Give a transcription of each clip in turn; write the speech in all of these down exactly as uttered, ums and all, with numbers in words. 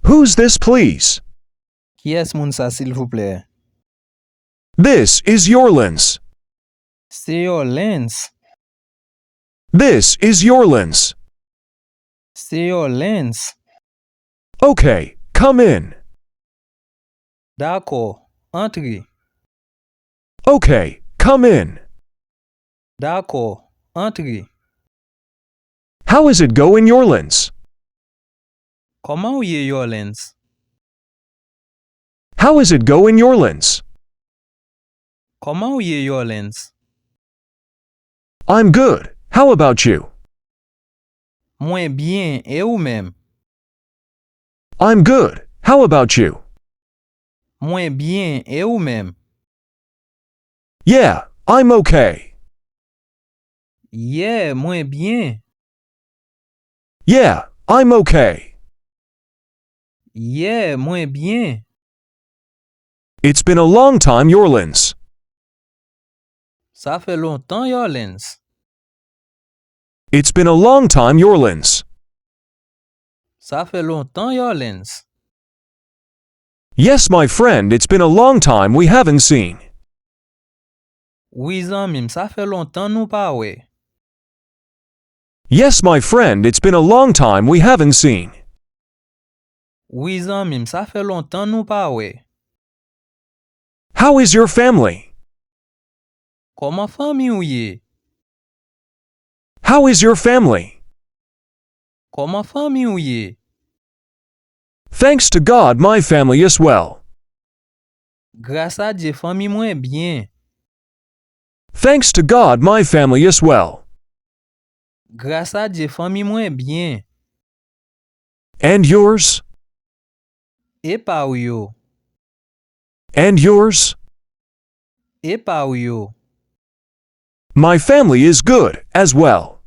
Who's this, please? Kiyès moun sa, silvouplè? This is Yorlens. Se Yorlens. This is Yorlens. Se Yorlens. Okay, come in. Dakò, antre. Okay, come in. Dakò, antre. How is it going, Yorlens? Kòman w ye, Yorlens? How is it going, Yorlens? Kòman w ye, Yorlens? I'm good. How about you? Mwen byen, e ou menm? I'm good. How about you? Mwen byen, e ou menm? Yeah, I'm okay. Yeah, mwen byen. Yeah, I'm okay. Yeah, mwen byen. It's been a long time, Yorlens. Sa fè lontan, Yorlens. It's been a long time, Yorlens. Sa fè lontan, Yorlens. Yes, my friend, it's been a long time we haven't seen. Wi, zanmi m, sa fè lontan nou pa wè. Yes, my friend, it's been a long time we haven't seen. Wi, zanmi m, sa fè lontan nou pa wè. How is your family? Kòman fanmi w ye? How is your family? Kòman fanmi w ye? Thanks to God, my family is well. Gras a Dye, fanmi mwen byen. Thanks to God, my family is well. Gras a Dye, fanmi mwen byen. And yours? E pa w yo? And yours? E pa w yo? My family is good as well.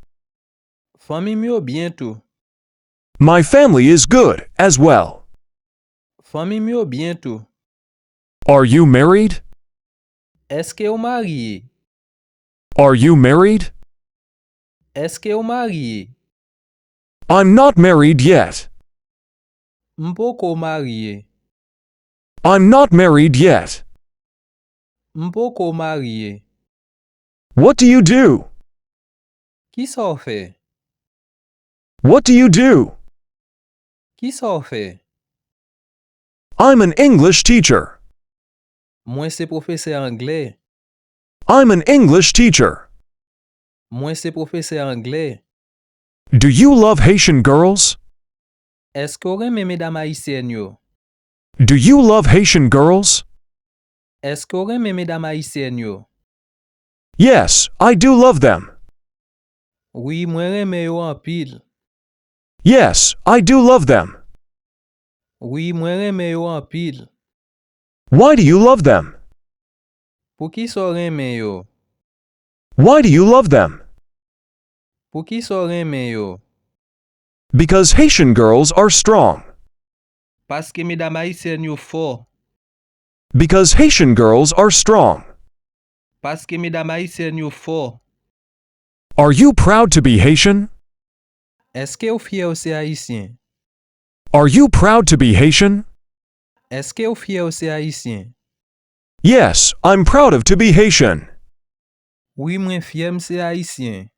Fanmi m yo byen tou. My family is good as well. Fanmi m yo byen tou. Are you married? Èske w marye? Are you married? Èske w marye? I'm not married yet. M poko marye. I'm not married yet. M poko marye. What do you do? Kisa w fè? What do you do? Kisa w fè? I'm an English teacher. Mwen se pwofesè anglè. I'm an English teacher. Mwen se pwofesè anglè. Do you love Haitian girls? Èske w renmen medam ayisyèn yo? Do you love Haitian girls? Èske w renmen medam ayisyèn yo? Yes, I do love them. Wi, mwen renmen yo anpil. Yes, I do love them. Wi, mwen renmen yo anpil. Why do you love them? Poukisa w renmen yo? Why do you love them? Poukisa w renmen yo? Because Haitian girls are strong. Paske medam ayisyèn yo fò. Because Haitian girls are strong. Paske medam ayisyèn yo fò. Are you proud to be Haitian? Èske w fyè w se ayisyen? Are you proud to be Haitian? Èske w fyè w se ayisyen? Yes, I'm proud of to be Haitian. Wi, mwen fyè m se ayisyen.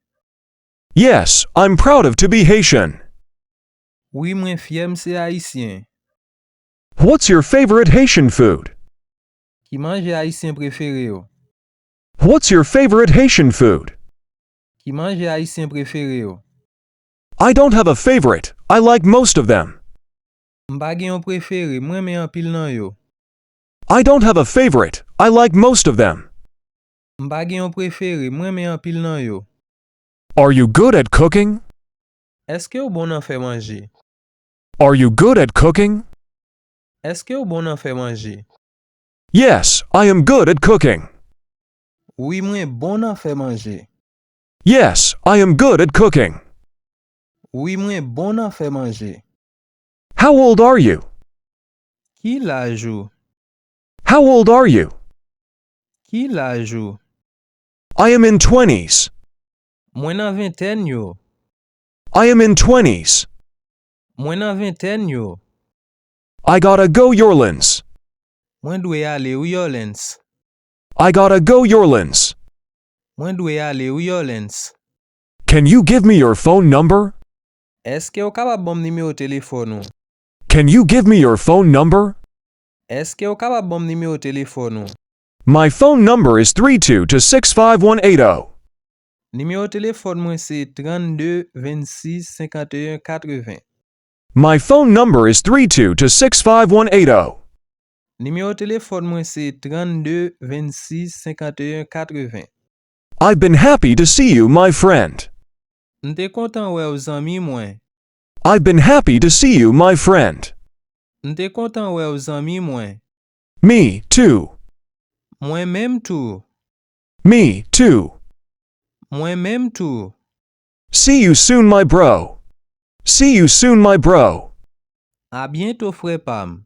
Yes, I'm proud of to be Haitian. Wi, mwen fyè m se ayisyen. What's your favorite Haitian food? Ki manje ayisyen prefere w? What's your favorite Haitian food? Ki manje ayisyen prefere w? I don't have a favorite. I like most of them. M pa gen yon prefere, m renmen anpil nan yo. I don't have a favorite. I like most of them. M pa gen yon prefere, m renmen anpil nan yo. Are you good at cooking? Èske w bon nan fè manje? Are you good at cooking? Èske w bon nan fè manje? Yes, I am good at cooking. Wi, mwen bon nan fè manje. Yes, I am good at cooking. Wi, mwen bon nan fè manje. How old are you? Ki laj ou? How old are you? Ki laj ou? I am in twenties. Mwen nan ventèn yo. I am in twenties. Mwen nan ventèn yo. I gotta go, Yorlens. Mwen dwe ale wi Yorlens. I gotta go, Yorlens. Mwen dwe ale wi Yorlens. Can you give me your phone number? Èske w kapab ban m nimewo telefòn ou? Can you give me your phone number? Èske w kapab ban m nimewo telefòn ou? My phone number is three two two six five one eight oh. Nimewo telefòn mwen se trannde vennsis senkanteyen katreven. My phone number is three two two six five one eight oh. Nimewo telefòn mwen se trannde vennsis senkanteyen katreven. I've been happy to see you, my friend. M te kontan wè w zanmi mwen. I've been happy to see you, my friend. M te kontan wè w zanmi mwen. Me too. Mwen menm tou. Me too. Mwen menm tou. See you soon, my bro. See you soon, my bro. A byento frè pa m.